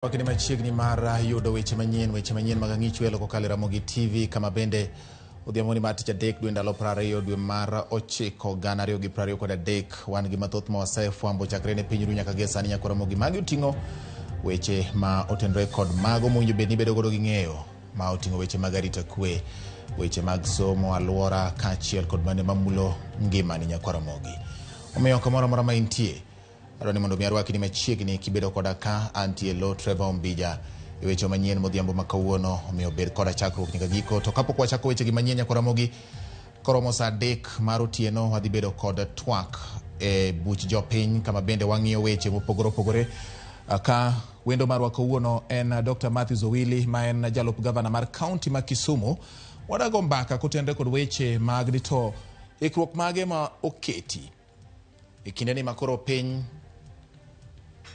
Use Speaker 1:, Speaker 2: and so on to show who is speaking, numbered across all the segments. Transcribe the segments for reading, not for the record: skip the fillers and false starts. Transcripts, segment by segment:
Speaker 1: Wakni machiegni mar yudo weche manyien, weche manyien mag ang'ich welo kokalo e Ramogi TV, kama bende odhiambo ni mar tich adek dwe ndalo 20 dwe mar 9 2023. Wan gi mathoth ma wasefwambo chakre ne piny ru nyaka gie sani nyaka Ramogi. Magi oting'o weche ma otenore kod mago mowinjo bed ni bedo godo gi ng'eyo, ma oting'o weche mag arita kwe, weche mag somo, alwora kaachiel kod mane mamulo ngimani nyakwa Ramogi. Omiyo kamoro amora ma intie, adwaro ni mondo mi arwaki ni machiegni kibedo koda ka antie lo Trevor Ombija e weche manyien modhiambo ma kawuono. Omiyo bed koda chakruok nyaka giko. To kapok wachako wechegi manyien nyakwa Ramogi, koromo saa 3 mar otieno wadhi bedo kod twak e buch jopiny, kama bende wang'iyo weche mopogore opogore. Ka wendo marwa kawuono en Dr. Matthews Owili, ma en jalup gavana mar kaunti ma Kisumu. Wadago mbaka kotenore kod weche mag ni to ikruok mage ma oketi e kindeni ma koro piny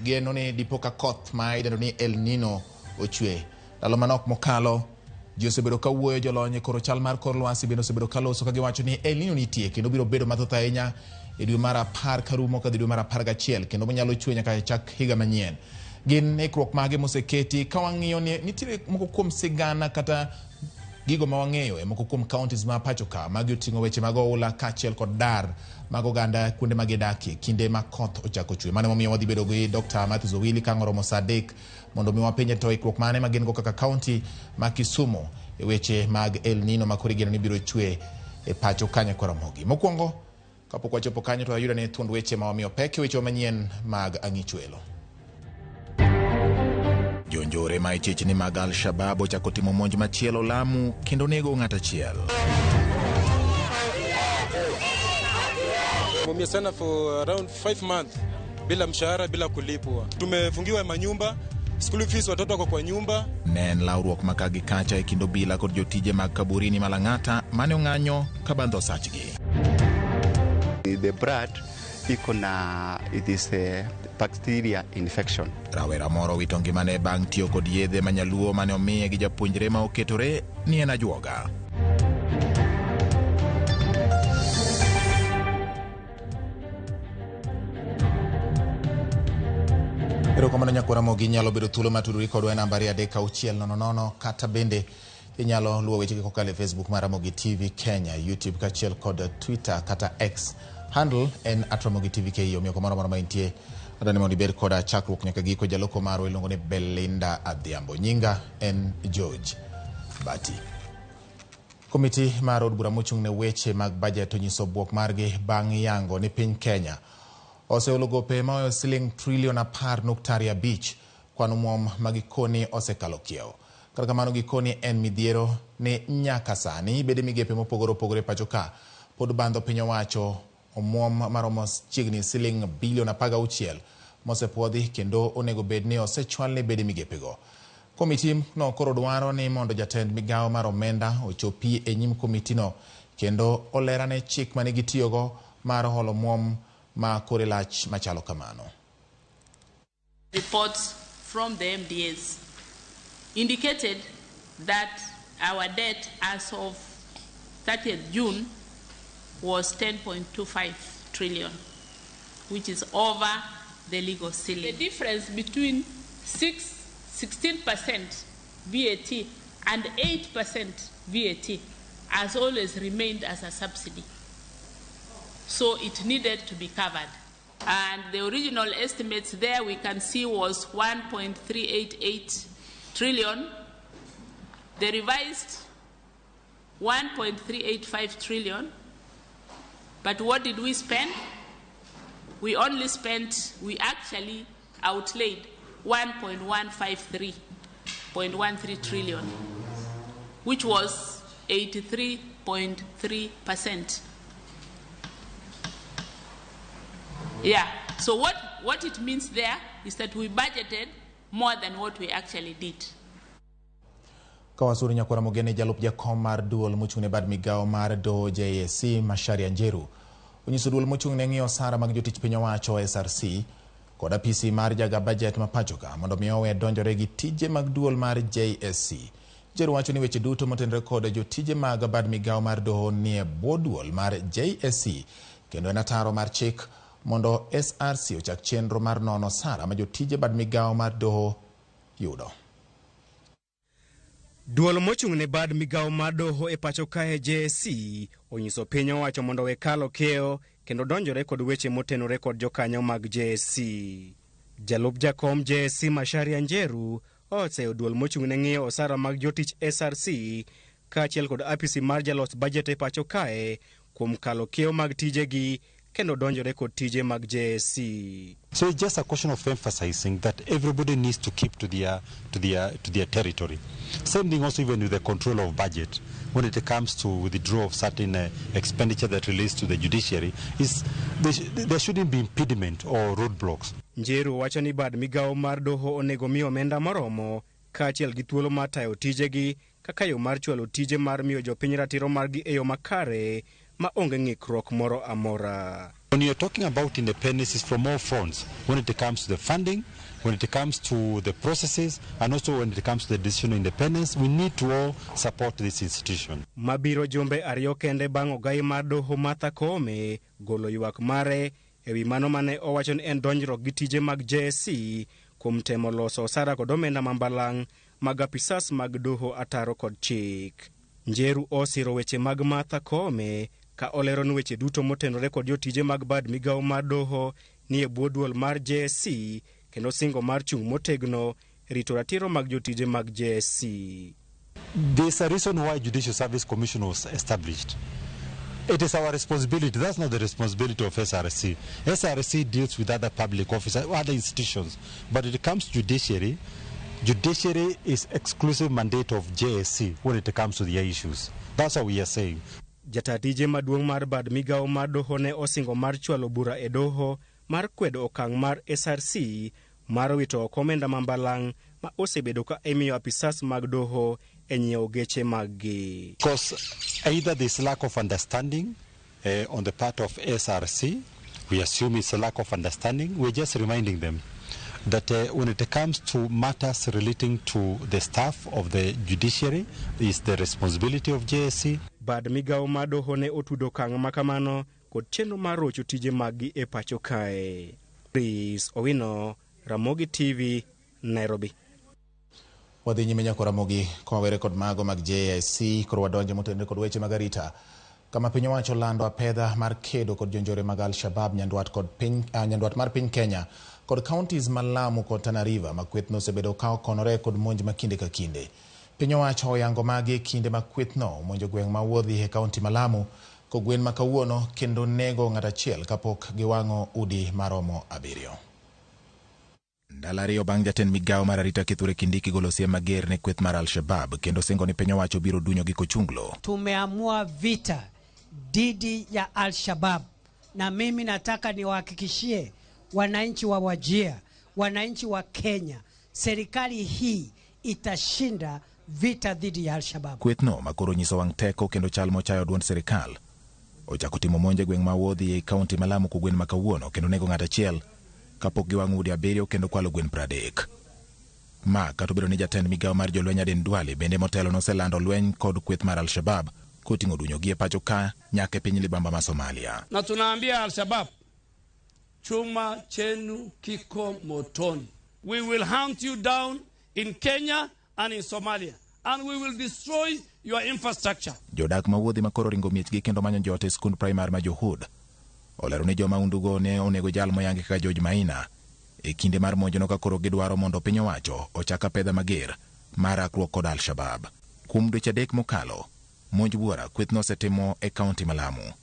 Speaker 1: geno ni dipo ka koth ma idendo ni El Nino ochwe. Ndalo manok mokalo ji osebedo ka wuoyo, jolony e koro chal mar kor lwasi bende osebedo ka loso ka giwacho ni El Nino nitie kendo biro bedo mathoth ahinya e dwe mar 10 karumo kadhi dwe mar 11, kendo monyalo chwe nyaka chak higa manyien. Gin ikruok mage moseketi ka wang'iyo ni nitiere moko kuom sigana kata gigo ma wang'eyo e moko kuom counties ma pacho ka? Magi oting'o weche mag oula kaachiel kod dar mag oganda kuonde ma gidakie kinde ma koth ochako chwe. Mano emomiyo wadhi bedo gi Dr. Matthews Owili ka ang' oromo saa 3 mondo mi wapenje to ikruok mane ma gin go kaka county ma Kisumu e weche mag El Nino ma koro igeno ni biro chwe e pacho ka nyakwa Ramogi. Mokwongo kapok wachopo kanyo to wayudo ni thuond weche ma wamiyo pek e weche manyien mag ang'ichwelo. Jonjore ma ichich ni mag Al-Shabaab ochako timo monj machielo Lamu kendo nego ng'at achiel.
Speaker 2: Tumeumia sana for around 5 months bila mshahara, bila kulipwa. Tumefungiwa manyumba, school fees, watoto wako kwa nyumba.
Speaker 1: Ne en lawruok ma ka gi kacha e kind obila kod jotije mag kaburini ma Lang'ata mane ong'anyo ka bandho osachgi.
Speaker 3: The blood iko na, it is a bacteria infection.
Speaker 1: Rawera moro wito ngimane bang' tiyo kod yedhe manyaluo mane omiye gi japuonjre ma oketore ni en ajuoga. Erokamano nyakwara Ramogi, inyalo bedo thuolo mar tudori kodwa e namba 23600, kata bende inyalo luwo wechegi kokalo e Facebook mar Ramogi TV Kenya, YouTube kaachiel kod Twitter kata X. Handle en @RamogiTVKE. Omiyo kamoro amora ma intie, adwaro ni mondo ibed koda chakruok nyaka giko. Jaloko marwa iluongo ni Belinda Adhiambo. Nyinga en George Bati. Komiti mar od bura mochung' ne weche mag bajet onyiso bwok margi bang' yango ni piny Kenya oseolo gope maoyo siling trilion 10.25, kwan omuom ma gikoni osekalo kiewo. Kata kamano, gikoni en midhiero ni nyaka sani bede migepe mopogore opogore pacho ka pod bandho piny owacho omuom maromo chiegni siling bilion 16 mosepuodhi kendo onego bed ni osechwal ne bede migepego. Komiti no koro dwaro ni mondo jatend migawo mar omenda ochopi e nyim komiti no kendo olerane chik mane gitiyogo mar holo omuom ma kore lach machalo kamano.
Speaker 4: Reports from the MDAs indicated that our debt as of 30th June was 10.25 trillion, which is over the legal ceiling. The difference between 16% VAT and 8% VAT has always remained as a subsidy. So it needed to be covered. And the original estimates there we can see was 1.388 trillion. The revised 1.385 trillion. But what did we spend? We only spent, we actually outlaid 1.153.13 trillion, which was 83.3%. Yeah. So what it means there is that we budgeted more than what we actually did.
Speaker 1: Kawasuru nyakwara Mogene, jalup jakom mar duol mochung' ne bad migawo mar doho JSC Macharia Njeru onyiso duol mochung' ne ng'iyo osara mag jotich piny owacho SRC kod apisi mar jaga bajet ma pacho ka mondo mi owe donjore gi tije mag duol mar JSC. Njeru wacho ni weche duto motenore kod jotije mag bad migawo mar doho nie bwo duol mar JSC kendo en ataro mar chik mondo SRC ochak chenro mar nono osara ma jotije bad migawo mar doho. yudo.
Speaker 5: Duol mochung' ne bad migawo mar doho e pacho kae JSC onyiso piny owacho mondo owe kalo kiewo kendo donjore kod weche motenore kod jokanyo mag JSC. Jalup jakom JSC Macharia Njeru oseyo duol mochung' ne ng'iyo osara mag jotich SRC kaachiel kod apisi mar jalos bajet e pacho kae kuom kalo kiewo mag tijegi kendo donjore kod tije mag JSC.
Speaker 6: So it's just a question of emphasizing that everybody needs to keep to their territory. Same thing also even with the control of budget. When it comes to withdrawal of certain expenditure that relates to the judiciary, is there shouldn't be impediment or roadblocks.
Speaker 5: Njeru wacho ni bad migawo mar doho onego mi omenda moromo kaachiel gi thuolo mar tayo tijegi kaka yo mar chwalo tije mar miyo jopiny ratiro margi e yo makare ma onge ng'ikruok moro amora.
Speaker 6: When you're talking about independence, it's from all fronts. When it comes to the funding, when it comes to the processes, and also when it comes to the decision of independence, we need to all support this institution.
Speaker 5: Mabiro jumbe ariyo kende bang' ogai mar doho Martha Koome golo ywak mare ewi mano mane owacho ni en donjruok gi tije mag JSC kuom temo loso osara kod omenda mambalang' mag apisas mag doho ataro kod chik. Njeru osiro weche mag Martha Koome ka olero ni weche duto motenore kod jotije mag bad migawo mar doho ni e bwo duol mar JSC kendo singo mar chung' motegno e rito ratiro mag jotije mag JSC.
Speaker 6: There's a reason why Judicial Service Commission was established. It is our responsibility. That's not the responsibility of SRC. SRC deals with other public officers, other institutions. But when it comes to judiciary, judiciary is exclusive mandate of JSC when it comes to the issues. That's what we are saying.
Speaker 5: Jata tije maduong' mar bad migawo mar doho ne osingo mar chwalo bura e doho mar kwedo okang' mar SRC mar wito oko omenda mambalang' ma osebedo ka imiyo apisas mag doho e nyiewo geche maggi.
Speaker 6: Because either there's lack of understanding on the part of SRC, we assume it's a lack of understanding, we're just reminding them that when it comes to matters relating to the staff of the judiciary, is the responsibility of JSC.
Speaker 5: Bad migawo mar doho ne otudo okang' ma kamano kod chenro mar rocho tije maggi e pacho kae. Chris Owino, Ramogi TV, Nairobi.
Speaker 1: Wadhi nyime nyako Ramogi kowawere kod mago mag JSC koro wadonjo motenore kod weche mag arita kama piny owacho lando apedha mar kedo kod jonjore mag Al-Shabab nyandwat kod piny nyandwat mar piny Kenya kod counties ma Lamu kod Tana River ma kwethno osebedo ka okonore kod monj ma kinde ka kinde. Piny owacho oyango magi e kinde ma kwethno omonjo gweng' ma Wuodhi e kaunti ma Lamu kogwen ma kawuono kendo nego ng'at achiel kapok giwang'o udi maromo 7. Ndalo ariyo bang' jatend migawo mar arita Kithure Kindiki golo siem mager ne kweth mar Al-Shabab kendo singo ni piny owacho biro dunyo gi kochunglo.
Speaker 7: Tumeamua vita dhidi ya Al-Shabab, na mimi nataka niwahakikishie wananchi wa Wajir, wananchi wa Kenya, serikali hii itashinda vita dhidi ya Al-Shabab.
Speaker 1: Kwethno makoro nyiso wang' teko kendo chal mochayo duond sirikal ochako timo monj e gweng' ma Wuodhi ei kaunti ma Lamu kogwen ma kawuono kendo nego ng'at achiel kapok giwang'o udi 7 kendo kwalo gwen 30. Ma kata obedo ni jatend migawo mar jolweny Aden Duale bende motelo noselando lweny kod kweth mar Al-Shabab koting'o dunyogi e pacho ka nyaka e piny libamba ma Somalia.
Speaker 8: Na tunaambia Al-Shabab, chuma chenu kiko motoni. We will hunt you down in Kenya and in Somalia, and we will destroy your infrastructure.
Speaker 1: Jodak ma Wuodhi makoro ringo miechgi kendo manyo joot e skund primar ma Johud olero ni joma undugo ne onego jal moyangi kaka George Maina e kinde mar monjono ka koro gidwaro mondo piny owacho ochak apedha mager mar rakruok kod Al-Shabab. Kuom dweche 3 mokalo, monj buora kwethno osetimo e kaunti ma Lamu.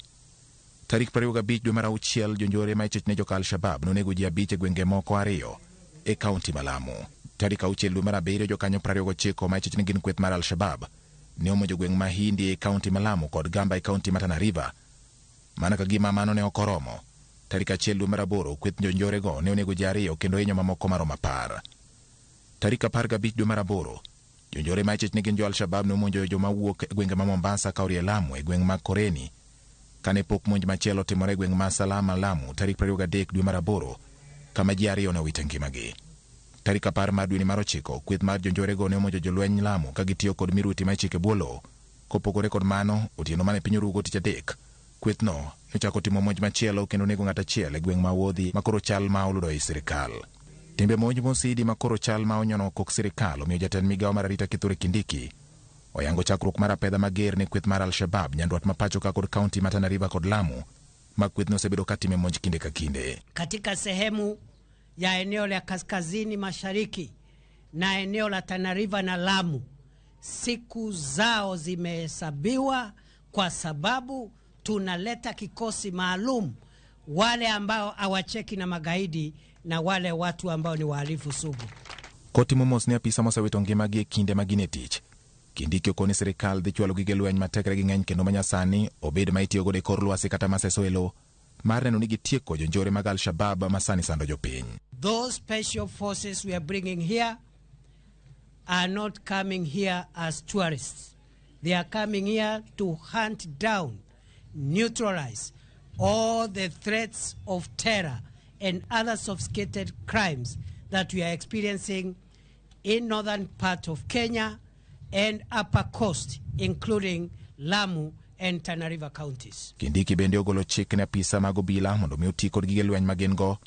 Speaker 1: Tarik 25 dwe mar auchiel jonjore ma ichich ne joka Al-Shabab nonego ji 5 e gwenge moko 2 e kaunti ma Lamu. Tarik 6 dwe mar abiriyo jokanyo 29 ma ichich ni gin kweth mar Al-Shabab ne omonjo gweng' ma Hindi e kaunti ma Lamu kod Gamba e kaunti ma Tana River. Mana ka gima mano ne ok oromo, tarik 1 dwe mar aboro kweth jonjorego ne onego ji 2 kendo hinyo mamoko maromo 10. Tarik 15 dwe mar aboro jonjore ma ichich ni gin jo Al-Shabab ne omonjo joma wuok e gwenge ma Mombasa ka orie Lamu e gweng' ma Koreni. Kane pok monj machielo otimore e gweng' ma Salama Lamu tarik 23 dwe mar aboro kama ji 2 ne owito ngimagi. Tarik 10 mar dweni mar ochiko kweth mar jonjorego ne omonjo jolweny Lamu ka gitiyo kod miruti ma ichiko e bwo lowo. Kopogore kod mano, otieno mane piny orugo tich adek, kwethno nochako timo monj machielo kendo nego ng'at achiel e gweng' ma Wuodhi ma koro chal ma oludo ei sirikal. Timbe monj mosidi ma koro chal ma onyono kok sirikal omiyo jatend migawo mar arita Kithure Kindiki oyango chakruok mar apedha mager ne kweth mar Al-Shabab nyandwat ma pacho ka kod kaunti ma Tana River kod Lamu ma kwethno osebedo ka time monj kinde ka kinde.
Speaker 7: Katika sehemu ya eneo la kaskazini mashariki na eneo la Tana River na Lamu, siku zao zimehesabiwa, kwa sababu tunaleta kikosi maalum, wale ambao hawacheki na magaidi na wale watu ambao ni wahalifu sugu.
Speaker 1: Kotimo mos ne apisa mosewito ngimagi e kinde ma gin e tich. Kindiki okoni sirikal dhi chwalo gige lweny ma tekregi ng'eny kendo manyasani obed ma itiyogodo e kor lwasi kata maseso e lowo mar neno ni gitieko jonjore mag Al-Shabab ma sani sando jopiny.
Speaker 7: Those special forces we are bringing here are not coming here as tourists. They are coming here to hunt down, neutralize all the threats of terror and other sophisticated crimes that we are experiencing in northern part of Kenya and upper coast, including Lamu and Tana River counties.
Speaker 1: Kindiki bende ogolo chik ne apisa mag obila mondo mi oti kod gige lweny ma gin go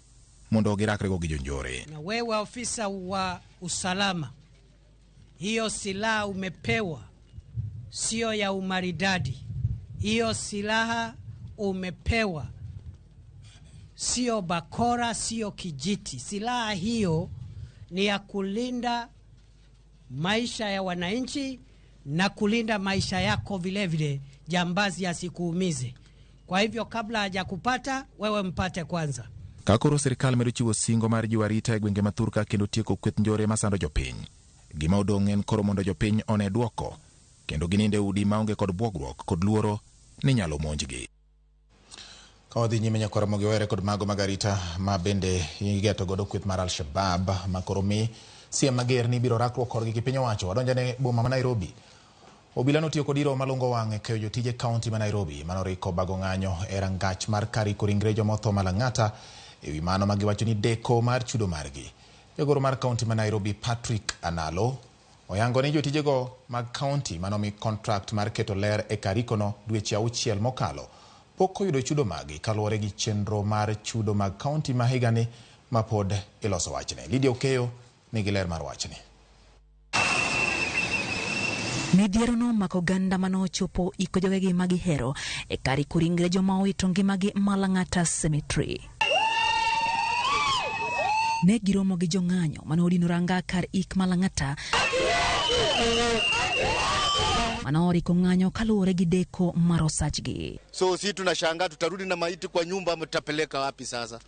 Speaker 1: mondo girakrego gi jonjore.
Speaker 7: Na wewe ofisa wa usalama, hiyo silaha umepewa sio ya umaridadi. Hiyo silaha umepewa sio bakora, sio kijiti. Silaha hiyo ni ya kulinda maisha ya wananchi na kulinda maisha yako vile vile, jambazi asikuumize. Kwa hivyo kabla hajakupata wewe mpate kwanza.
Speaker 1: Ka koro sirikal medo chiwo singo mar jiwo arita e gwenge ma thurka kendo tieko kweth njore masando jopiny. Gima odong' en koro mondo jopiny one duoko kendo gininde udi maonge kod bwogruok kod luoro ni nyalo monjgi. Ka wadhi nyime nyakwar Ramogi Owere kod mago mag arita ma bende igeto godo kweth mar Al-Shabab ma koro mi siem mager ni ibiro rakruok kodgi gi piny owacho. Wadonjo ne boma ma Nairobi. Obila notiyo kod iro malungo wang' e keyo jotije kaunti ma Nairobi manoriko bago ng'anyo e rangach mar kar iko ringre jomotho ma Lang'ata ewi mano ma giwacho ni deko mar chudo margi. Jagoro mar kaunti ma Nairobi Patrick Analo oyango ni jotijego mag kaunti manomi contract mar keto ler e kar ikono dweche 6 mokalo pok oyudo chudo magi kaluwore gi chenro mar chudo mag kaunti ma higani ma pod iloso wachne. Lydia Okeyo nigi ler mar wachni.
Speaker 9: Midhiero nomako oganda manochopo iko jogegi magihero e kar iko ringre joma owito ngimagi ma Lang'ata Cemetery. Ne giromo gi jong'anyo manodino ranga kar ik ma Lang'ata manooriko ng'anyo kaluwore gi deko mar osachgi.
Speaker 10: So si tunashangaa tutarudi na maiti kwa nyumba ama tutapeleka wapi sasa?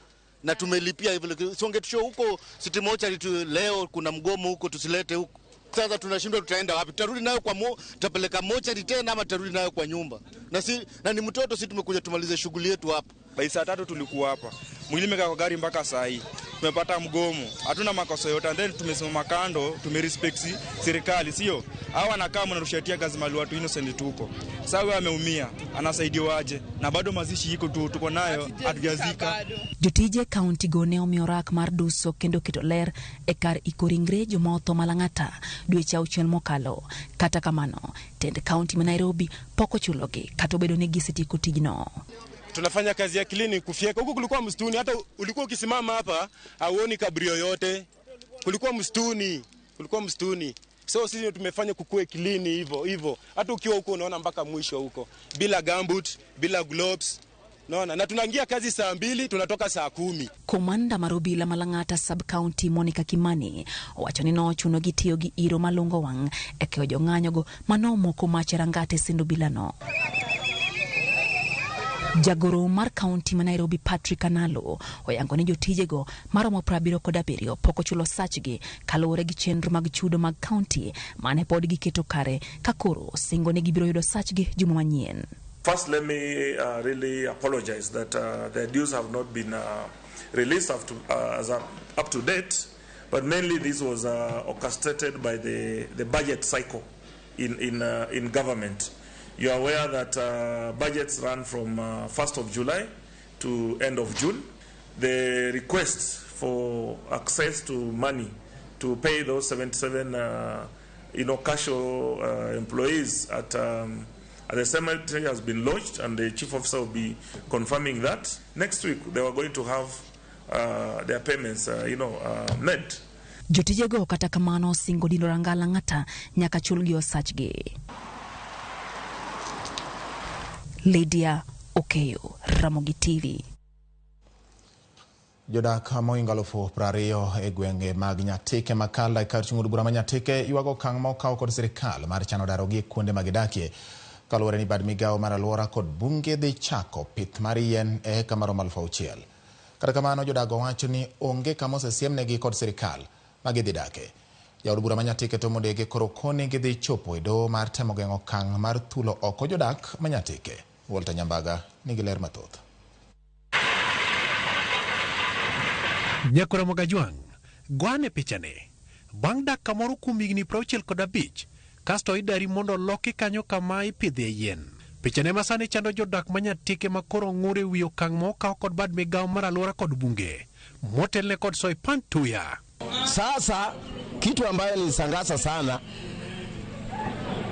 Speaker 10: Na tumelipia hivyo, songetusho huko City Mortuary tu, leo kuna mgomo huko, tusilete huko. Sasa tunashindwa tutaenda wapi? Tutarudi nayo kwa tutapeleka mochari tena ama tutarudi nayo kwa nyumba? Na si na ni mtoto, si tumekuja tumalize shughuli yetu hapa.
Speaker 2: By saa 3 tulikuwa hapa. Mwili imekaa kwa gari mpaka saa hii. Tumepata mgomo. Hatuna makosa yote, and then tumesimama kando, tumerespect serikali, sio? Hawa wanakaa mnarushatia kazi mali watu innocent tuko. Sasa wewe ameumia, anasaidiwaje? Na bado mazishi iko tu tuko nayo, hatujazika.
Speaker 9: Jotije kaunti go ne omiyo rak mar duso kendo keto ler e kar iko ringre joma otho ma Lang'ata dweche 6 mokalo. Kata kamano, tend kaunti ma Nairobi pok ochulogi kata obedo ni gisetieko tijno.
Speaker 2: Tunafanya kazi ya cleaning, kufyeka. Huku kulikuwa msituni, hata ulikuwa ukisimama hapa hauoni kaburi yoyote. Kulikuwa msituni, kulikuwa msituni. So sisi tumefanya kukue clean hivyo hivyo. Hata ukiwa huko unaona mpaka mwisho huko. Bila gumboot, bila gloves. Naona na tunaingia kazi saa 2, tunatoka saa 10.
Speaker 9: Komanda mar obila ma Lang'ata Sub County Monica Kimani owacho ni nochuno gi tiyo gi iro malungo wang' e keyo jong'anyogo manomoko mach e rangate send obilano. Jagoro mar kaunti ma Nairobi Patrick Analo oyango ni jotijego maromo 77 pok ochulo sachgi kaluwore gi chenro mag chudo mag kaunti mane pod giketo kare ka koro singo ni gibiro yudo sachgi juma manyien.
Speaker 11: First, let me really apologize that the dues have not been released up to date, but mainly this was orchestrated by the budget cycle in government. You are aware that budgets run from 1st of July to end of June. The request for access to money to pay those 77 casual employees at the cemetery has been launched, and the chief officer will be confirming that. Next week, they were going to have their payments, made.
Speaker 9: Jotijego kata kamano osingo dino ranga Lang'ata nyaka chulgi osachgi. Lydia Okeyo, Ramogi TV.
Speaker 1: Jodak mohingo 20,000 e gwenge mag Nyatike Makala e kar chung' od bura ma Nyatike ywago okang' ma okaw kod sirikal mar chano darogi e kuonde ma gidakie. Kaluwore ni bad migawo mar alwora kod bunge dhi chako pith mar yien e heka maromo 6,000. Kata kamano jodago wacho ni onge kama osesiemnegi kod sirikal ma gidhi dake. Jaod bura ma Nyatike Tom Odege koro koni gidhi chopo e doho mar temo geng'o okang' mar thulo oko jodak ma Nyatike. Walter Nyambaga nigi ler mathoth.
Speaker 12: Nyakora Mogajwang', goane pichane. Bang' dak kamoro kuom higni 65, kasto idari mondo oloki kanyo kama ipidhie yien. Pichane ma sani chando jodak ma Nyatike ma koro ng'ur e wi okang' ma okaw kod bad migawo mar alwora kod bunge motelne kod Soipan Tuya.
Speaker 13: Sasa kitu ambayo nilishangaza sana,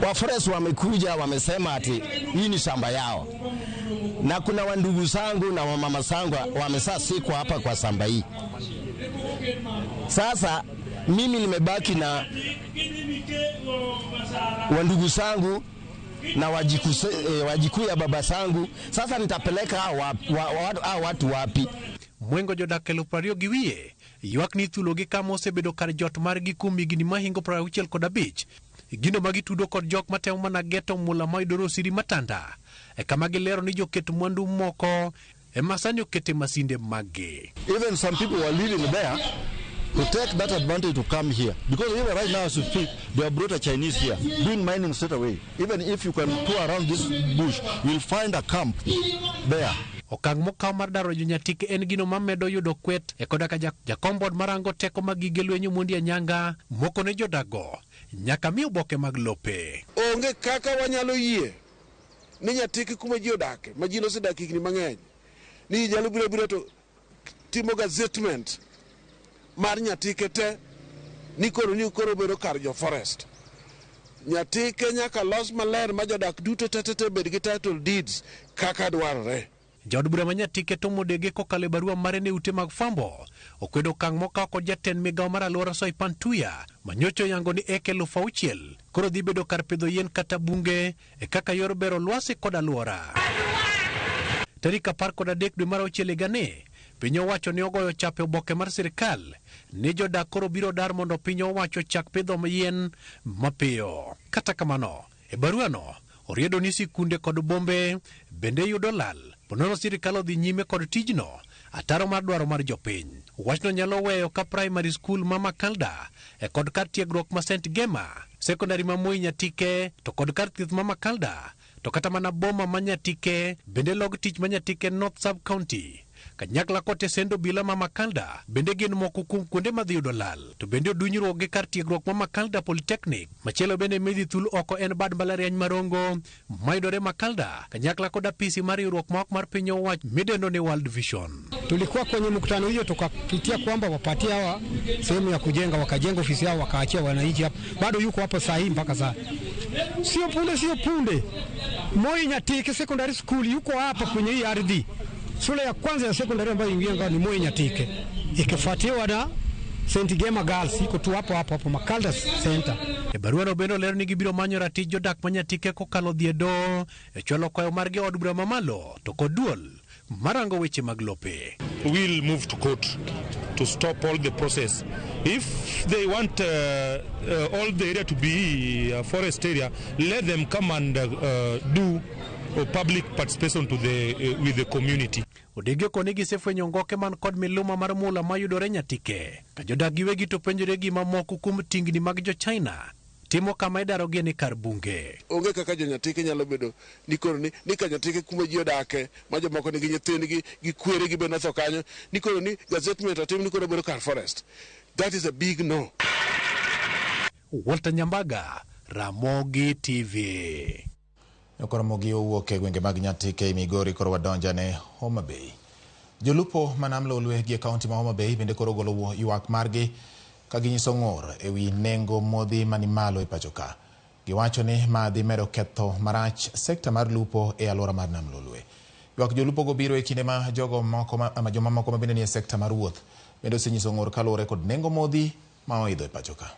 Speaker 13: waforest wamekuja wamesema ati hii ni shamba yao, na kuna wandugu zangu na wamama zangu wamesaa siku hapa kwa shamba hii. Sasa mimi nimebaki na wandugu zangu na wajikuu ya baba zangu. Sasa nitapeleka hao watu wapi?
Speaker 12: Mwengo jodak 20,000 gi wiye ywak ni thulogi kama osebedo kar jot margi kuom higni mahingo 65. Gino ma gitudo kod jok matemo mana geto mula mayudore Osiri Matanda e kama gilero ni joket mwandu moko ema sani okete masinde maggi.
Speaker 14: Even some people who are living there to take that advantage to come here, because even right now as we speak, they have brought a Chinese here doing mining straight away. Even if you can tour around this bush, you'll find a camp there.
Speaker 12: Okang' mokaw mar daro jo Nyatike en gino mamedo yudo kwet e koda ka jakom board marango teko mag gige lweny Omondi Anyanga moko ne jodago nyaka mi oboke mag lope.
Speaker 15: Onge kaka wanyalo yie ni Nyatike kuma ji odake, ma ji nosedak higni mang'eny, ni ji nyalo biro abira to timo gazettement mar Nyatike te ni koro ni koro bedo kar jo forest. Nyatike nyaka los maler ma jodak duto te te te bed gi title deeds kaka dwarore.
Speaker 12: Jaod bura ma Nyatike Tom Odege kokalo e barua mare ne ute mag fwambo okwedo okang' mokaw kod jatend migawo mar alwora Soipan Tuya manyocha oyango ni eka 6,000 koro dhi bedo kar pidho yien kata bunge e kaka yor bero lwasi kod alwora. Tarik 13 dwe mar auchiel higani, piny owacho ne ogoyo chape oboke mar sirikal ni jodak koro biro dar mondo piny owacho chak pidho yien mapiyo. Kata kamano, e baruano oriedo ni sikunde kod bombe bende yudo lal ponono sirikal odhi nyime kod tijno ataro mar dwaro mar jopiny. Wachno nyalo weyo ka primary school ma Makalda e kod kar tiegruok ma St Gema, secondary ma Moi Nyatike to kod kar thieth ma Makalda to kata mana boma ma Nyatike bende log tich ma Nyatike North Sub County kanyakla kod tesend obila ma Makalda bende gin moko kuom kuonde madhi yudo lal. To bende odunyruok gi kar tiegruok ma Makalda Polytechnic. Machielo bende midhi thul oko en bad mbalariany Marongo mayudore Makalda kanyakla kod apisi mar riwruok ma ok mar piny owacho midendo ni World Vision.
Speaker 16: Tulikuwa kwenye mkutano hiyo tukapitia kwamba wapatie hawa sehemu ya kujenga, wakajenga ofisi yao wakaachia wananchi hapo, bado yuko hapo saa hii mpaka sasa. Sio punde, sio punde, Moi Nyatike Secondary School yuko hapa kwenye hii ardhi. Shule ya kwanza ya secondary ambayo ingia ni Moi Nyatike, ikifuatiwa na St Gema Girls iko tu hapo hapo hapo Makalda Center.
Speaker 12: E baruano bende olero ni gibiro manyo ratich jodak ma Nyatike kokalo dhi e doho e chwalo kwayo margi e od bura mamalo to kod duol marango weche mag lope.
Speaker 17: We'll move to court to stop all the process. If they want all the area to be a forest area, let them come and do public participation with the community.
Speaker 12: Odege okoni gisefwenyo ngoke man kod miluma mar mula mayudore Nyatike ka jodak giwegi to penjore gima moko kuom tingni mag jo China timo kama idarogie ni kar bunge.
Speaker 15: Onge kaka jo Nyatike nyalo bedo ni koro ni ka Nyatike kuma ji odake ma jomoko nigi nyithindgi gi kweregi be notho kanyo ni koro ni gazettement otim ni koro bedo kar forest. That is a big no.
Speaker 12: Walter Nyambaga, Ramogi TV.
Speaker 1: Ramogi owuok e gwenge mag Nyatike e Migori koro wadonjo ne Homa Bay. Jolupo ma Nam Lolwe gi e kaunti ma Homa Bay bende koro golo ywak margi ka ginyiso ng'ur e wi nengo modhi mani malo e pacho ka. Giwacho ni ma dhi medo ketho marach sekta mar lupo e alwora mar Nam Lolwe. Ywak jolupogo biro e kinde ma jogo moko ma, ama jomamoko ma bende nie sekta mar wuoth bende osenyiso ng'ur kaluwore kod nengo modhi ma oidho e pacho ka.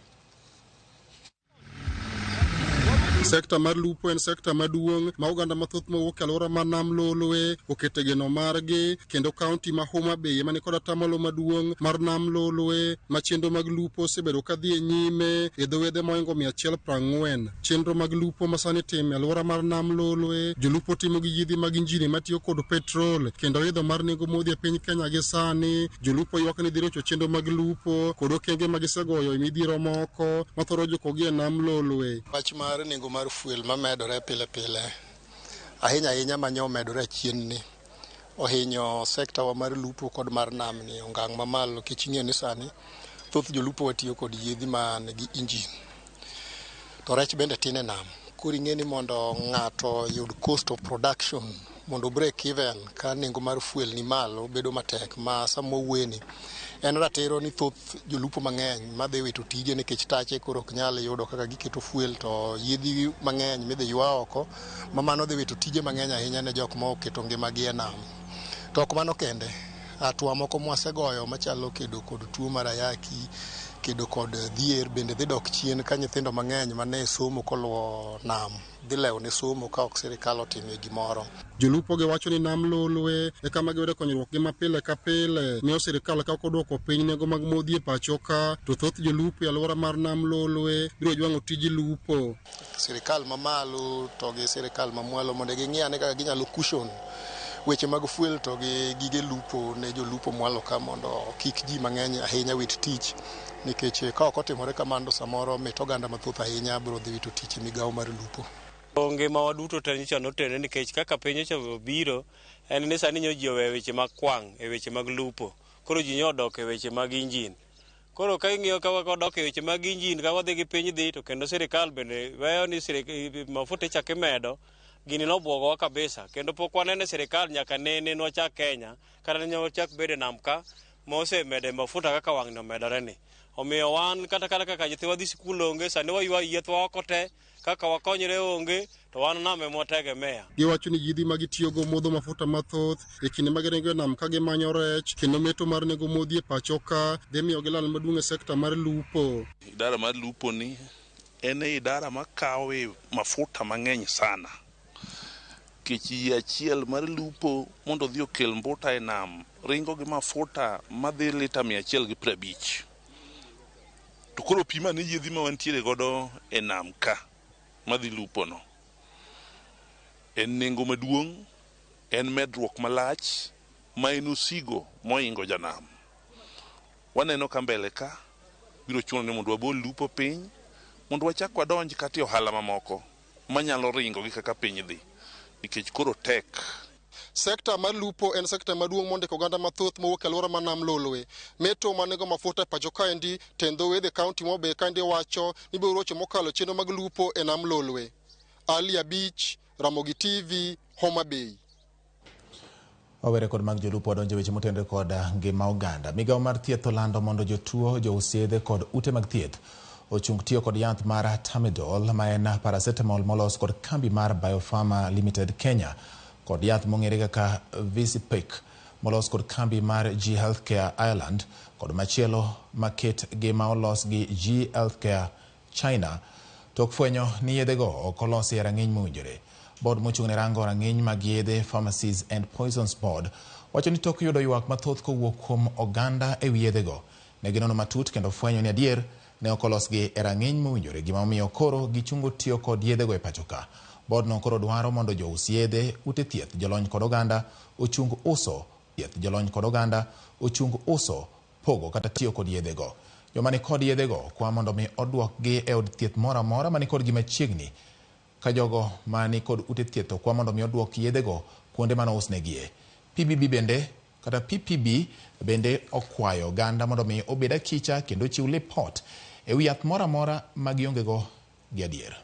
Speaker 18: Sekta mar lupo en sekta maduong' ma oganda mathoth mawuok e alwora mar Nam Lolwe okete geno margi kendo kaunti ma Homa Bay ema nikod atamalo maduong' mar Nam Lolwe ma chenro mag lupo osebedo ka dhi e nyime e dho wedhe mohingo 140. Chenro mag lupo ma sani itimo e alwora mar Nam Lolwe, jolupo timo gi yiedhi mag injini matiyo kod petrol kendo idho mar nengo modhi e piny Kenya gi sani. Jolupo ywak ni dhi rocho chenro mag lupo kod okenge ma gisegoyo e midhiero moko ma thoro jukogi e Nam Lolwe.
Speaker 19: Wach mar nengo mar fuel mamedore pile pile ahinya ahinya manyo omedore achien ni ohinyo sekta wa mar lupo kod mar nam ni ongang' mamalo nikech ing'eyo ni sani thoth jolupo watiyo kod yiedhi man gi injin to rech bende tin e nam. Koro ing'e ni mondo ng'ato oyud cost of production mondo break even ka nengo mar fuel ni malo bedo matek ma sama wawuoyeni en ratiro ni thoth jolupo mang'eny madhi wito tije nikech tache koro ok nyal yudo kaka giketo fuel to yiedhi mang'eny midhi ywa oko ma mano dhi wito tije mang'eny ahinya ne jok ma oketo ngimagi e nam. To ok mano kende, hatua moko mwasegoyo machalo kedo kod tuo mar ayaki, kedo kod dhier bende dhi dok chien ka nyithindo mang'eny mane somo koluwo nam dhi lewo ne somo ka ok sirikal otimie gimoro.
Speaker 18: Jolupo gi wacho ni Nam Lolwe e kama giyude konyruok gi mapile ka pile miyo sirikal ka ok odwoko piny nengo mag modhi e pacho ka to thoth jolupo e alwora mar Nam Lolwe biro jwang'o tij lupo.
Speaker 19: Sirikal mamalo to gi sirikal mamwalo mondo ging'i ane kaka ginyalo cushion weche mag fuel to gi gige lupo ne jolupo mwalo ka mondo kik ji mang'eny ahinya wit tich nikech ka ok otimore kamano samoro mit oganda mathoth ahinya biro dhi wito tich e migawo mar lupo.
Speaker 20: Ngimawa duto te nyocha notenore nikech kaka piny nyocha obiro en ni sani nyo ji oweyo weche mag kwang' e weche mag lupo koro ji nyo odok e weche mag injin. Koro ka ing'iyo ka wadok e weche mag injin ka wadhi gi piny dhi to kendo sirikal bende weyo ni mafuta ichako imedo gini nobwogowa kabisa kendo pok wanene sirikal nyaka nene nwachak Kenya kata ne wachak bedo e nam ka mosemede mafuta kaka wang'ni omedore ni. Omiyo wan kata kaka nyithiwa dhi sikul onge sani waywa yiethwa oko te kaka wakonyre onge to wan nam ema wategemea.
Speaker 18: Giwacho ni yiedhi ma gitiyogo modho mafuta mathoth e kinde ma giringo e nam ka gimanyo rech kendo meto mar nengo modhi e pacho ka dhi miyo gilal maduong' e sekta mar lupo.
Speaker 21: Idara mar lupo ni en e idara makawe mafuta mang'eny sana. Kech yie achiel mar lupo mondo odhi okel mbuta e nam ringo gi mafuta madhi lita 150. To koro pim ane yiedhi ma wantiere godo e nam ka madhi lupo no. En nengo maduong', en medruok malach ma en osigo mohingo janam. Waneno ka mbele ka biro chuno ni mondo wabol lupo piny mondo wachak wadonj kata e ohala mamoko manyalo ringo gi kaka piny dhi nikech koro tek.
Speaker 18: Sekta mar lupo en sekta maduong' mondiko oganda mathoth mowuok e alwora mar Nam Lolwe. Meto mar nengo mafuta e pacho kaendi, tend dho wedhe kaunti ma Homa Bay kaendi wacho ni biro rocho mokalo chenro mag lupo e Nam Lolwe. Ali Abich, Ramogi TV, Homa Bay.
Speaker 1: Wawere kod mag jolupo wadonjo weche motenore kod ngima oganda. Migawo mar thieth olando mondo jotuo, jous yedhe kod ute mag thieth ochung tiyo kod yath mar Tamidol ma en paracetamol molos kod kambi mar Biopharma Limited Kenya kod yath mong'ere kaka Visipic molos kod kambi mar G Healthcare Ireland kod machielo maket gi ma olos gi G Healthcare China tok fwenyo ni yedhego ok olosi e rang'iny mowinjore. Board mochung' ne rango rang'iny mag yedhe Pharmacies and Poisons Board wacho ni tok yudo ywak mathoth kowuok kuom oganda e wi yedhego, ne ginono matut kendo fwenyo ni adier ne ok olosgi e rang'iny mowinjore, gima omiyo koro gichungo tiyo kod yedhego e pacho ka. Board no koro dwaro mondo jous yedhe, ute thieth, jolony kod oganda ochung uso thieth, jolony kod oganda ochung uso, pogo kata tiyo kod yedhego. Joma ni kod yedhego kwa mondo mi oduokgi e od thieth moro amora mani kodgi machiegni ka jogo mani kod ute thieth okwa mondo mi oduok yedhego kuonde mane ousnegie. PBB bende kata PPB bende okwayo oganda mondo mi obed achicha kendo ochiw lipot e wi yath moro amora ma gionge go gi adier.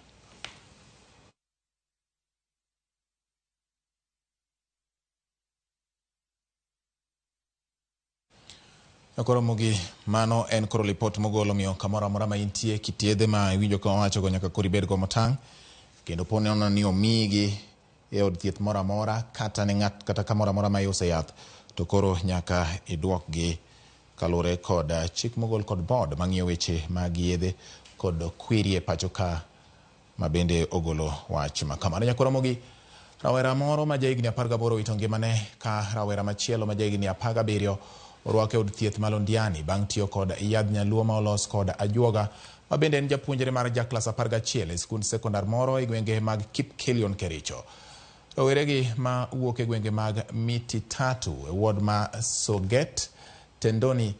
Speaker 1: Koro mogi mano en koro lipot mogolo miyo kamoro amora ma intie kit yedhe ma iwinjo ka wawacho go nyaka koro ibed go motang' kendo po nono ni omiyigi e od thieth moro amora kata ne ng'at kata kamoro amora ma iuse yath to koro nyaka idwokgi kaluwore kod chik mogol kod board mang'iyo weche mag yedhe kod kwiri e pacho ka ma bende ogolo wach ma kamano. Nyakoromogi rawera moro ma jahigni 18 owito ngimane ka rawera machielo ma jahigni 17 orwak e od thieth ma Londiani bang' tiyo kod yadh nyaluo ma olos kod ajuoga ma bende en japuonjre mar jaklas 11 e skund sekondar moro e gwenge mag Kipkelion Kericho. Roweregi ma wuok e gwenge mag Miti Tatu e ward ma Soget Tendoni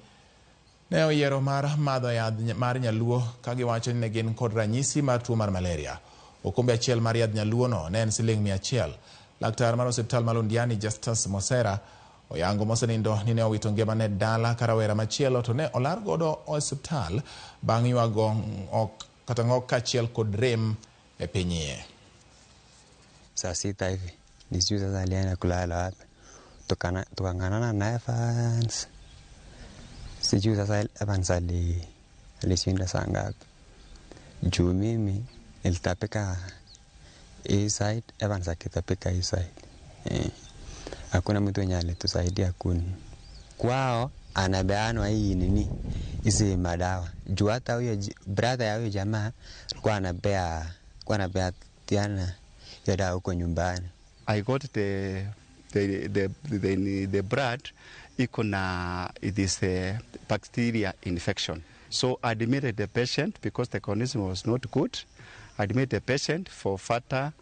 Speaker 1: ne oyiero mar madho yath mar nyaluo ka giwacho ni ne gin kod ranyisi mar tuo mar malaria. Okombe achiel mar yadh nyaluono ne en siling 100. Laktar mar osiptal ma Londiani Justus Mosera oyango mosenindo ni ne owito ngimane dala ka rawera machielo to ne olar godo osiptal bang' ywago kata ng'ok kaachiel kod rem e piny iye.
Speaker 3: Saa sita hivi ni sijui sasa alienda kulala wapi, tukang'anana na Evans, sijui sasa Evans alishinda saa ngapi juu mimi nilitapika hii side, Evans akitapika hii side. Hakuna mtu mwenye alitusaidia kuni kwao, anabeanwa hii nini hizi madawa juu hata huyo brother ya huyo jamaa alikuwa anapea tiana hiyo dawa huko nyumbani.
Speaker 22: I got the blood iko na it is a bacteria infection. So I admitted the patient because the condition was not good. I admitted the patient for further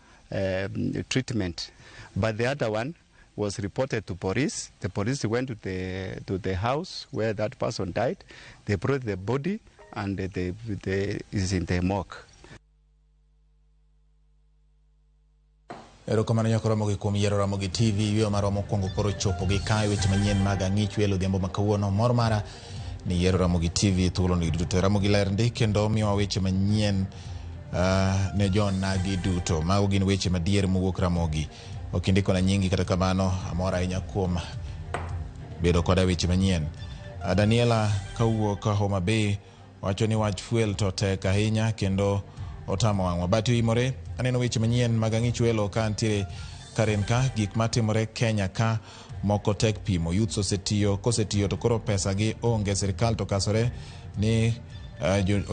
Speaker 22: treatment. But the other one was reported to police. The police went to the house where that person died. They brought the body and they is in the morgue.
Speaker 1: Erokamano nyaka Ramogi kuom yiero Ramogi TV. Yweyo marwa mokwongo koro chopo gi kae weche manyien mag ang'ich welo odhiambo ma kawuono. Mor mara ni yiero Ramogi TV thuolo ni duto. Ramogi ler ndi kendo miyowa weche manyien ne jonagi duto. Mago gin weche madier mowuok Ramogi. Ok indikona nyingi kata kamano amor ahinya kuom bedo koda weche manyien. Daniela kawuok Homa Bay wacho ni wach fuel to tek ahinya kendo otamo wang'wa. Bati oimore, aneno weche manyien mag ang'ich welo ka ntiere Karen ka gik matimore Kenya ka moko tek pimo. Youths osetiyo, kosetiyo to koro pesa gi onge, sirikal to kasore ni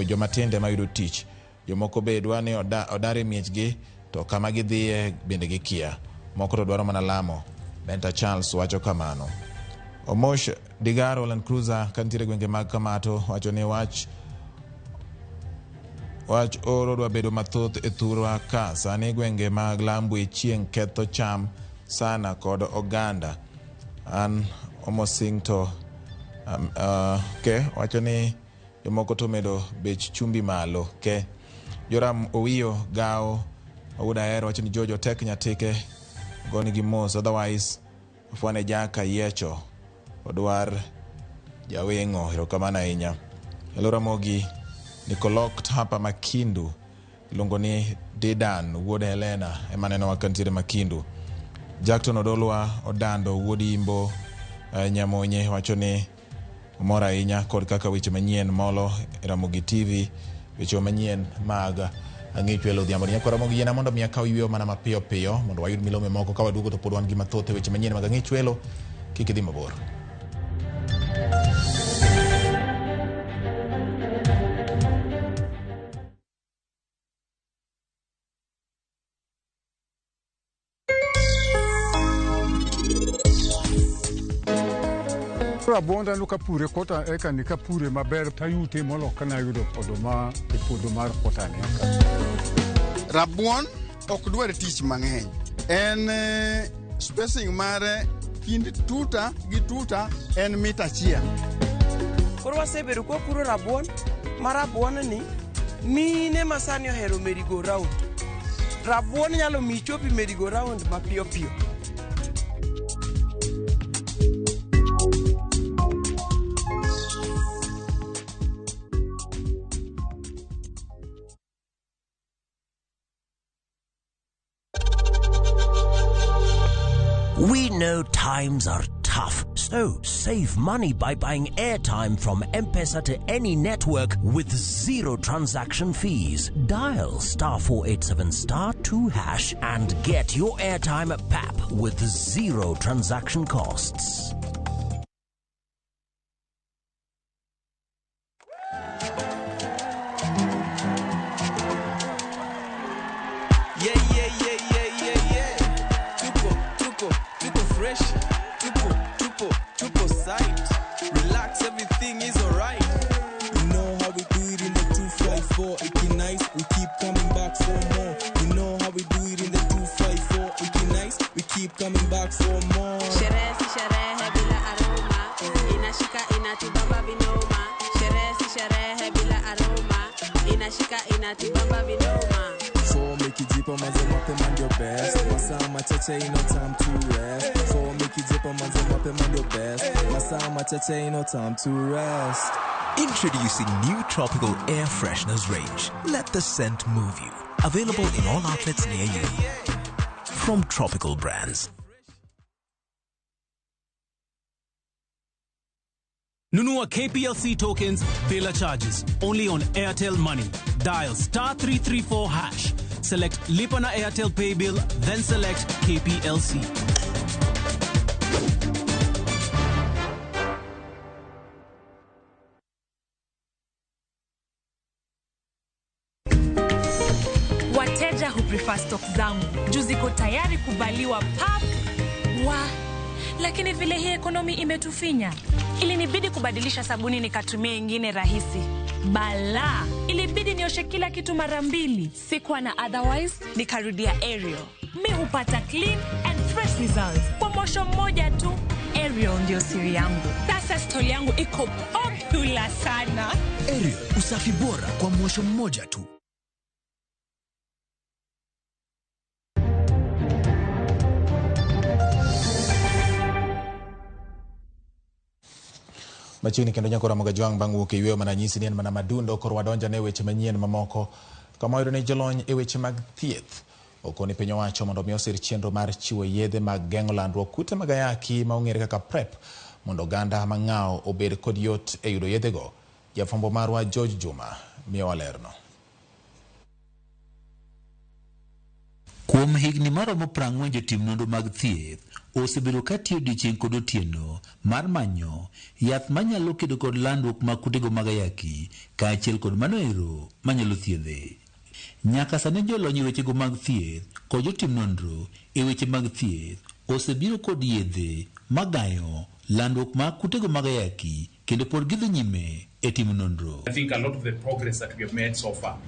Speaker 1: jomatindo ema yudo tich. Jomoko be dwa ni odar e miechgi to kama gidhiye bende gikia. Moko to dwaro mana lamo. Benta Charles wacho kamano. Omosh Digaro Land Cruiser ka nitiere gwenge mag Kamato wacho ni wach oro dwa bedo mathoth e thurwa ka sani gwenge mag Lambwe chieng' ketho cham sana kod oganda. An Omosing to ke wacho ni jomoko to medo bech chumbi malo ke. Joram Owiyo Gao Wuod Ahero wacho ni Jojo tek nyatike goni gi mos otherwise fwane jaka yiecho odwar jaweng'o. Erokamano ahinya. Hello Ramogi, Nikolok hapa Makindu iluongo ni Didan wuod Helena ema neno ka nitiere Makindu. Jackton Odolwa Odando wuod Imbo Nyamonye wacho ni omor ahinya kod kaka weche manyien molo e Ramogi TV, weche manyien mag ang'ich welo odhiambo. Nyakwa Ramogi yiena mondo mi akaw yweyo mana mapiyo piyo mondo wayud milome moko ka waduogo to pod wan gi mathoth e weche manyien mag ang'ich welo. Kik idhi mabor.
Speaker 23: Rabuonda no kapure kota eka ni kapure maber tayute molo kana yudo oduma e puodho mar kota ni eka.
Speaker 24: Rabuon ok dwar tich mang'eny. En spacing mare kind tuta gi tuta en mita 1.
Speaker 25: Koro wasebedo kwapuro rabuon, ma rabuon ni mine ma sani ohero merry go round. Rabuon nyalo miyi chopi merry go round mapiyo piyo.
Speaker 26: We know times are tough,
Speaker 4: So, save money by buying airtime from M-Pesa to any network with zero transaction fees. Dial star 487 star 2 hash and get your airtime at PAP with zero transaction costs.
Speaker 5: Yeah, yeah, yeah, yeah, yeah, yeah. Tupo, tupo, tupo fresh. Tupo, tupo, tupo sight. Relax, everything is alright.
Speaker 6: You know how we do it in the 254. Iki nice, we keep coming back for more. You know how we do it in the 254. Iki nice, we keep coming back for more.
Speaker 7: Sherehe si sherehe bila aroma, inashika inatibamba vinoma. Sherehe si sherehe bila aroma, inashika inatibamba vinoma.
Speaker 6: Form ikijipa manze mapema ndio best. Masaa machache ino time to rest. Form ikijipa manze mapema ndio best. Masaa machache ino time to rest.
Speaker 8: Introducing new tropical air fresheners range. Let the scent move you. Available in all outlets near you. From Tropical Brands.
Speaker 26: Nunua KPLC tokens bila charges only on Airtel Money. Dial star 334 hash. Select Lipa na Airtel Pay Bill, then select KPLC.
Speaker 27: Wateja huprefer stock zangu juu ziko tayari kubaliwa pap wa, lakini vile hii ekonomi imetufinya, ilinibidi kubadilisha sabuni nikatumia ingine rahisi. Bala, ilibidi nioshe kila kitu mara mbili. Sikuwa na otherwise, nikarudia Ariel. Mi hupata clean and fresh results kwa mwosho mmoja tu. Ariel ndio siri yangu. Sasa stoli yangu iko popular sana.
Speaker 8: Ariel, usafi bora kwa mwosho mmoja tu.
Speaker 1: Machiegni kendo nyako Ramogi Ajwang' bang' wuok e yweyo mana nyisi ni en mana madundo koro wadonjo ne weche manyien mamoko kama wayudo ni jolony e weche mag thieth okoni piny owacho mondo mi osir chenro mar chiwo yedhe mag geng'o landruok kute mag ayaki ma ong'ere kaka PrEP mondo oganda mang'aw obed kod yot e yudo yedhego. Jafwambo marwa George Juma miyowa lerno.
Speaker 28: Kuom higni maromo 40 jotim nonro mag thieth osebedo ka tiyo odiechieng' kod otieno mar manyo yath manyalo kedo kod landruok mag kutego mag ayaki kaachiel kod mano ero manyalo thiedhe. Nyaka sani jolony e wechego mag thieth kod jotim nonro e weche mag thieth osebiro kod yedhe magayo landruok mag kutego mag ayaki kendo pod gidhi nyime e timo nonro.
Speaker 29: I think a lot of the progress that we have made so far,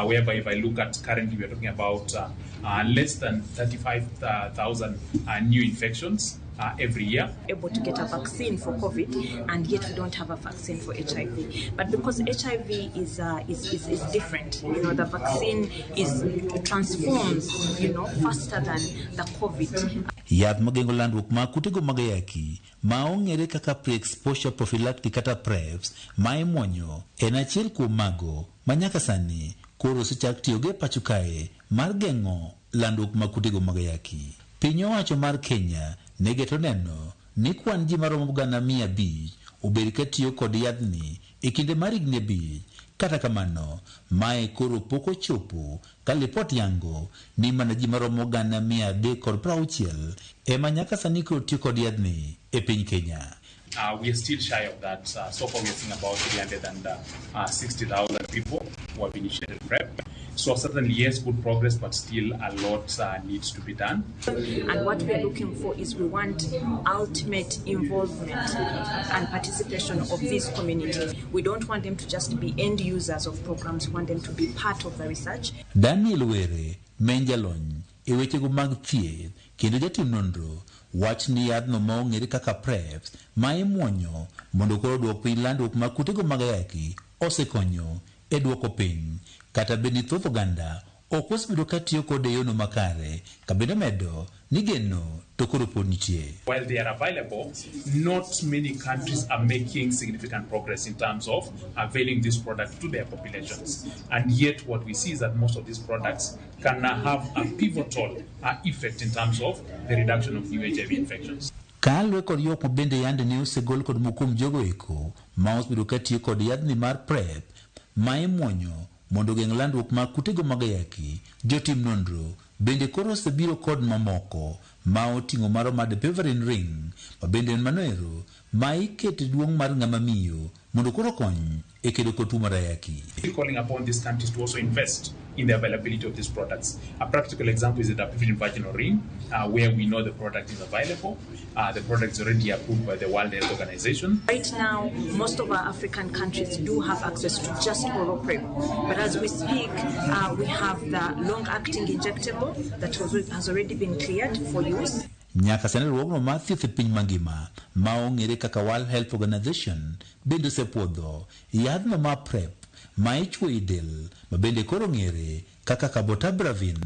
Speaker 29: whereby if I look at currently we are talking about less than 35,000 new infections every year.
Speaker 30: Able to get a vaccine for COVID, and yet we don't have a vaccine for HIV. But because HIV is different, you know, the vaccine is transforms, you know, faster than the COVID.
Speaker 28: Yath mageng'o landruok mag kutego mag ayaki ma ong'ere kaka pre-exposure prophylactic kata PrEPs ma imuonyo en achiel kuom mago ma nyaka sani koro osechak tiyogo e pacho kae mar geng'o landruok mag kutego mag ayaki. Piny owacho mar Kenya ne geto neno ni kwan ji maromo 500,000 obed ka tiyo kod yadhni e kinde mar higni 5. Kata kamano, mae koro pok ochopo ka lipot yango ni mana ji maromo 360,000 ema nyaka sani koro tiyo kod yadhni e piny Kenya.
Speaker 29: We are still shy of that. So far we are seeing about 360,000 people who have initiated PrEP. So certainly, yes, good progress, but still a lot needs to be done.
Speaker 30: And what we are looking for is we want ultimate involvement and participation of these communities. We don't want them to just be end users of programs. We want them to be part of the research.
Speaker 28: Daniel Were, men jalony e wechego mag thieth kendo jatim nonro wach ni yadhno ma ong'ere kaka PrEP ma imuonyo mondo koro duok piny landruok mag kutego mag ayaki osekonyo e duoko piny kata bed ni thoth oganda ok osebedo ka tiyo kode e yono makare ka bende medo ni geno to koro pod nitie.
Speaker 29: While they are available, not many countries are making significant progress in terms of availing this product to their populations. And yet what we see is that most of these products can have a pivotal effect in terms of the reduction of new HIV infections.
Speaker 28: Kaluwore kod ywak ma bende yande ne osegol kod moko kuom jogo eko ma osebedo ka tiyo kod yadhni mar PrEP ma imuonyo mondo ogeng' landruok mag kutego mag ayaki, jotim nonro bende koro osebiro kod mamoko ma oting'o maro mar dapivirine ring ma bende en manoero ma ikete duong' mar ng'ama miyo mondo koro okony e kedo kod tuo mar ayaki.
Speaker 29: We're calling upon these countries to also invest in the availability of these products. A practical example is the dapivirine vaginal ring, where we know the product is available. The product is already approved by the World Health Organization.
Speaker 30: Right now, most of our African countries do have access to just oral PrEP. But as we speak, we have the long-acting injectable that has already been cleared for use.
Speaker 28: Nyaka sani riwruogno mar thieth e piny mangima ma ong'ere kaka World Health Organization bende osepuodho yadhno mar PrEP ma ichuoyo e del ma bende koro ong'ere kaka cabotegravir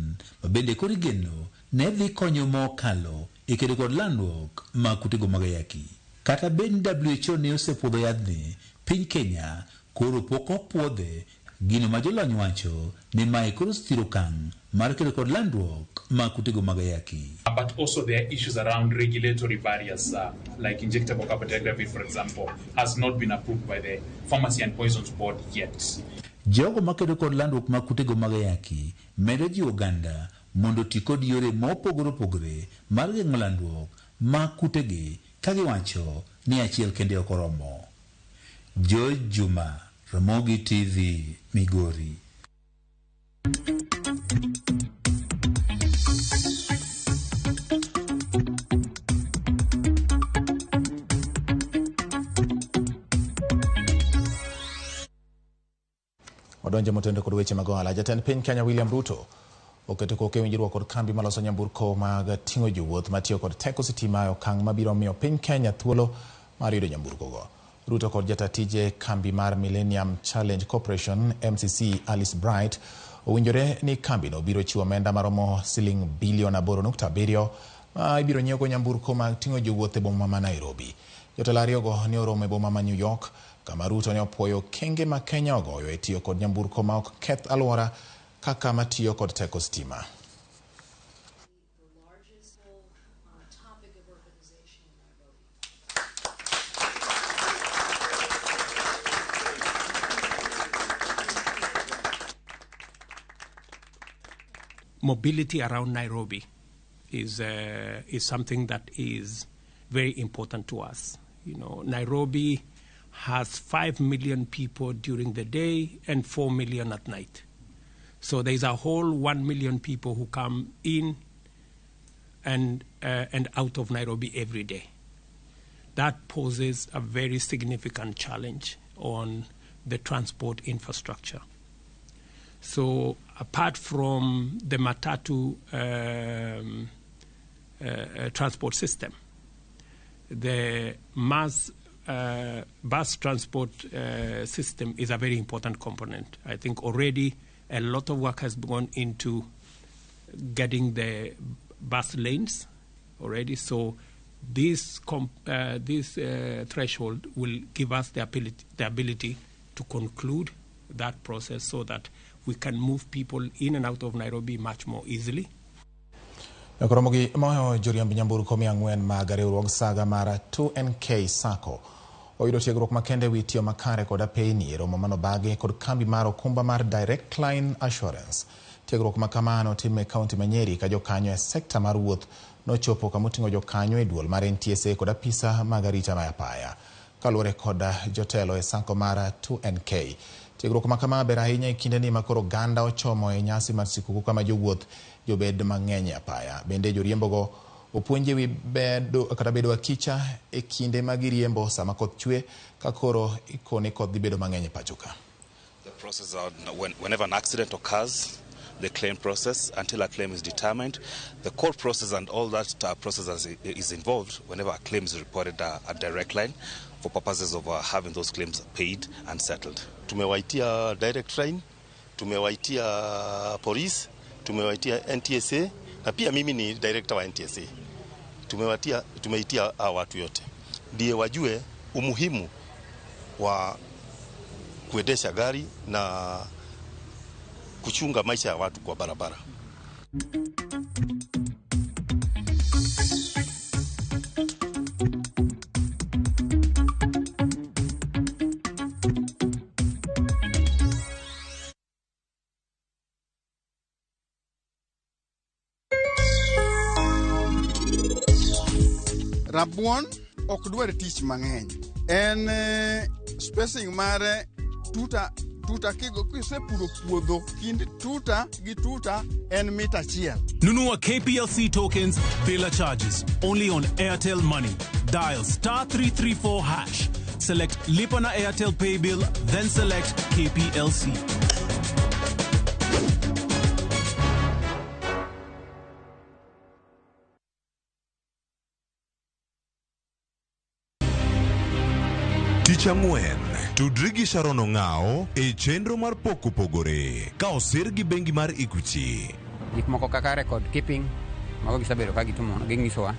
Speaker 28: ma bende koro igeno ne dhi konyo mokalo e kedo kod landruok mag kutego mag ayaki. Kata bed ni WHO ne osepuodho yadhni, piny Kenya koro pok opuodhe gino ma jolony wacho ni mae koro osethiro okang' mar kedo kod landruok mag kutego mag ayaki.
Speaker 29: But also there are issues around regulatory barriers, like injectable cabotegravir, for example, has not been approved by the Pharmacy and Poisons Board yet.
Speaker 28: Jogo makedo kod landruok mag kutego mag ayaki medo jiwo oganda mondo oti kod yore mopogore opogore mar geng'o landruok mag kutegi ka giwacho ni achiel kende ok oromo. George Juma, Ramogi TV, Migori.
Speaker 1: Odonjo motenore kod weche mag ohala. Jatend piny Kenya William Ruto oketo koke winjruok kod kambi maloso nyamburko mag ting'o jowuoth matiyo kod teko sitima e okang' mabiro miyo piny Kenya thuolo mar yudo nyamburko go. Ruto kod jata tije kambi mar Millennium Challenge Corporation MCC Alice Bright owinjore ni kambino biro chiwo omenda maromo siling bilion 8.7 ma ibiro nyiewogo nyamburko mag ting'o jowuoth e boma ma Nairobi. Jotelo ariyogo ne oromo e boma ma New York kama Ruto ne opuoyo okenge ma Kenya ogoyo e tiyo kod nyamburko ma ok keth alwora kaka matiyo kod teko stima.
Speaker 2: Mobility around Nairobi is something that is very important to us. You know, Nairobi has 5 million people during the day and 4 million at night. So there's a whole 1 million people who come in and out of Nairobi every day. That poses a very significant challenge on the transport infrastructure. So apart from the Matatu transport system, the mass bus transport system is a very important component. I think already a lot of work has gone into getting the bus lanes already. So this threshold will give us the ability to conclude that process so that we can move people in and out of Nairobi much more easily.
Speaker 1: Koromo gi moyo joriemb nyamburko 400 mag riwruog saga mar 2NK Sacco oyudo tiegruok makende wi tiyo makare kod apeyni e romo manobagi kod kambi mar okumba mar Direct Line Assurance. Tiegruok makamano otim e kaunti ma Nyeri ka jokanyo e sekta mar wuoth nochopo kamoting'o jokanyo e duol mar NTSA kod apisa mag arita ma apaya. Kaluwore kod jotelo e sacco mar 2NK, tiegruok makama ber ahinya e kindeni ma koro oganda ochomo e nyasi mar sikuku kama jowuoth jobed mang'eny e apaya. Bende joriembogo opuonje wi bedo kata bedo akicha e kinde ma giriembo sama koth chwe ka koro ikone koth dhi bedo mang'eny e pacho ka.
Speaker 9: The process whenever an accident occurs, the claim process until a claim is determined, the court process and all that process is involved whenever a claim is reported at Direct Line for purposes of having those claims paid and settled.
Speaker 10: Tumewaitia Direct Line, tumewaitia police, tumewaitia NTSA na pia mimi ni director wa NTSA. Tumeitia watu yote ndiye wajue umuhimu wa kuendesha gari na kuchunga maisha ya watu kwa barabara.
Speaker 24: Rabuon ok dwar tich mang'eny. En spacing mare tuta tuta kigo kisepuro puodho kind tuta gi tuta en mita achiel.
Speaker 26: Nunua KPLC tokens bila charges. Only on Airtel Money. Dial star 334 hash. Select Lipa na Airtel Pay Bill, then select KPLC.
Speaker 11: Tich ang'wen, tudri gi Sharon Ong'ao e chenro mar Pok Opogore ka osir gi bengi mar Equity.
Speaker 12: Gik moko kaka record keeping mago gisebedo ka gitimo ginyisowa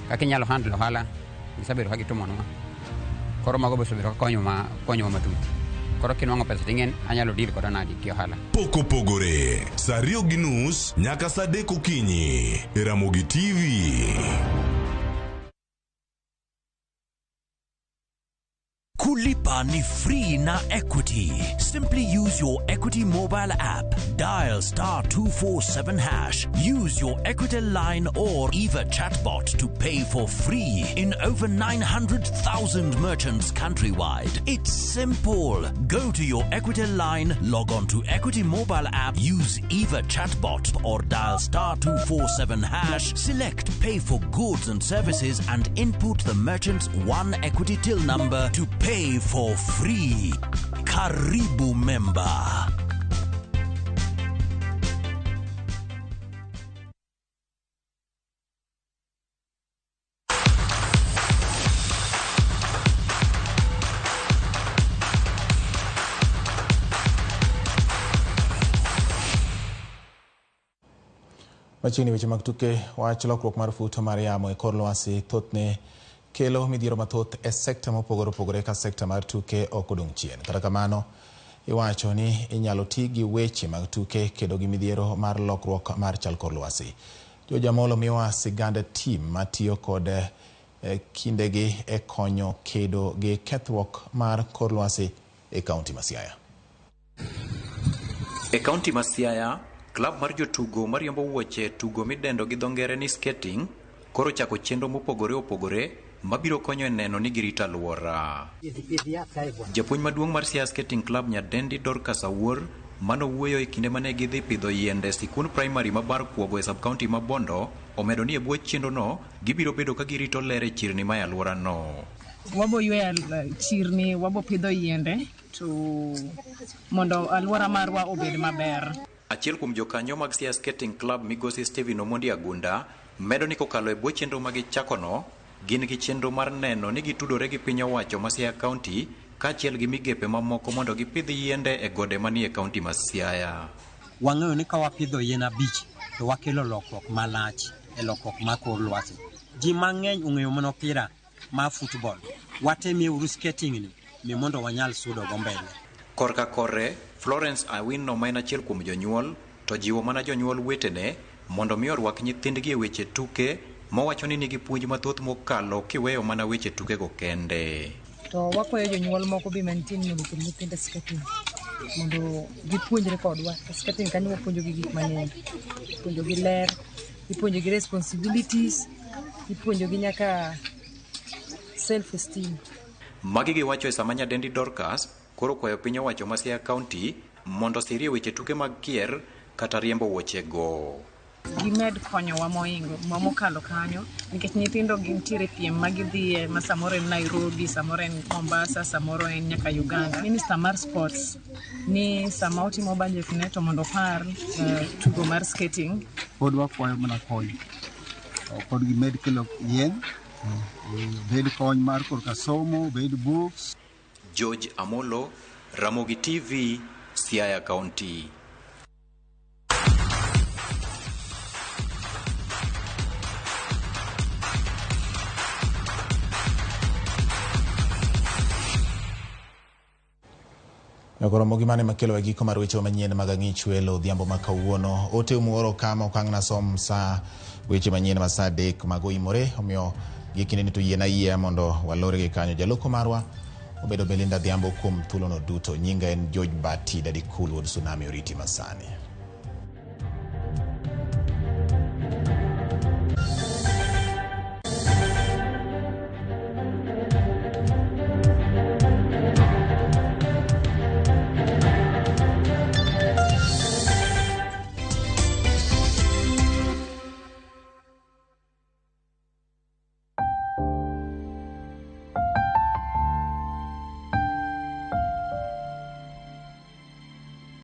Speaker 12: kaka inyalo handle ohala gisebedo ka gitimonwa koro mago be osebedo ka konyowa konyowa matut koro kinwang'o pesa ting'en anyalo deal koda nadi gi ohala.
Speaker 11: Pok Opogore, saa 2:30 nyaka saa 3 okinyi e Ramogi TV.
Speaker 4: Kulipa ni free na Equity. Simply use your Equity mobile app. Dial star 247 hash. Use your Equity line or Eva chatbot to pay for free in over 900,000 merchants countrywide. It's simple. Go to your Equity line, log on to Equity mobile app, use Eva chatbot or dial star 247 hash, select pay for goods and services and input the merchant's one Equity till number to pay for free. Karibu member.
Speaker 1: Machiegni weche mag tuke wach lokruok mar futo mar yamo e kor lwasi thothne kelo midhiero mathoth e sekta mopogore opogore ka sekta mar tuke ok odong' chien. Kata kamano, iwacho ni inyalo ti gi weche mag tuke kedo gi midhiero mar lokruok mar chal kor lwasi. George Amolo miyowa sigand tim matiyo kod kindegi e konyo kedo gi kethruok mar kor lwasi e kaunti ma Siaya.
Speaker 13: E kaunti ma Siaya, klab mar jotugo mariembo wuoche tugo midendo gi dho ngere ni skating koro chako chenro mopogore opogore mabiro konyo e neno ni girito alwora. Japuonj maduong' mar Siaya Skating Club Nyadendi Dorcas Awuor manowuoyo e kinde mane gidhi pidho yiende e sikund primary ma Bar Kuogo e sub-county ma Bondo omedo ni e bwo chenrono gibiro bedo ka girito ler e chirni ma e alworano.
Speaker 14: Wabo yweyo chirni, wabo pidho yiende to mondo alwora marwa obed maber.
Speaker 13: Achiel kuom jokanyo mag Siaya Skating Club migosi Stephen Omondi Agunda medo ni kokalo e bwo chenro ma gichakono gin gi chenro mar neno ni gitudore gi piny owacho ma Siaya County kaachiel gi migepe mamoko mondo gipidh yiende e gode manie kaunti ma Siaya.
Speaker 15: Wang'eyo ni ka wapidho yien 5 to wakelo lokruok malach e lokruok mar kor lwasi. Ji mang'eny ong'eyo mana opira mar football. Watemie uru skating ni mi mondo wanyal sudo go mbele.
Speaker 13: Korka kore, Florence Awino ma en achiel kuom jonyuol to jiwo mana jonyuol wetene mondo mi orwak nyithindgi e weche tuke mowacho ni nigi puonj mathoth mokalo kiweyo mana weche tukego kende.
Speaker 16: To wakwayo jonyuol moko be mantie ni mondo okel nyithindo e skating mondo gipuonjre kodwa. E skating kanyo wapuonjogi gik mang'eny. Ipuonjogi ler, ipuonjogi responsibilities, ipuonjogi nyaka self esteem.
Speaker 13: Magi giwacho e sama Nyadendi Dorcas koro kwayo piny owacho ma Siaya County mondo osirie weche tuke mag kier kata riembo wuochego.
Speaker 14: Gimed konyowa moingo mokalo kanyo nikech nyithindo gintiere piem ma gidhiye ma samoro en Nairobi, samoro en Mombasa, samoro en nyaka Uganda. Minister mar sports ni sama otimo budget ne to mondo opar tugo mar skating.
Speaker 17: Pod wakwayo mana kony. Pod gimed kelo yien, bed kony mar korka somo, bed books.
Speaker 13: George Amolo, Ramogi TV, Siaya County.
Speaker 1: Koro gimane makelo e giko mar weche manyien mag ang'ich welo odhiambo ma kawuono. Ote umuoro kama ok ang' nasom sa weche manyien ma sa 3 mag oimore, omiyo gi kindeni to yiena yie mondo walore gi kanyo. Jaloko marwa obedo Belinda Adhiambo kuom thuolono duto. Nyinga en George Bati, Daddy Cool wuod Tsunami oriti masani.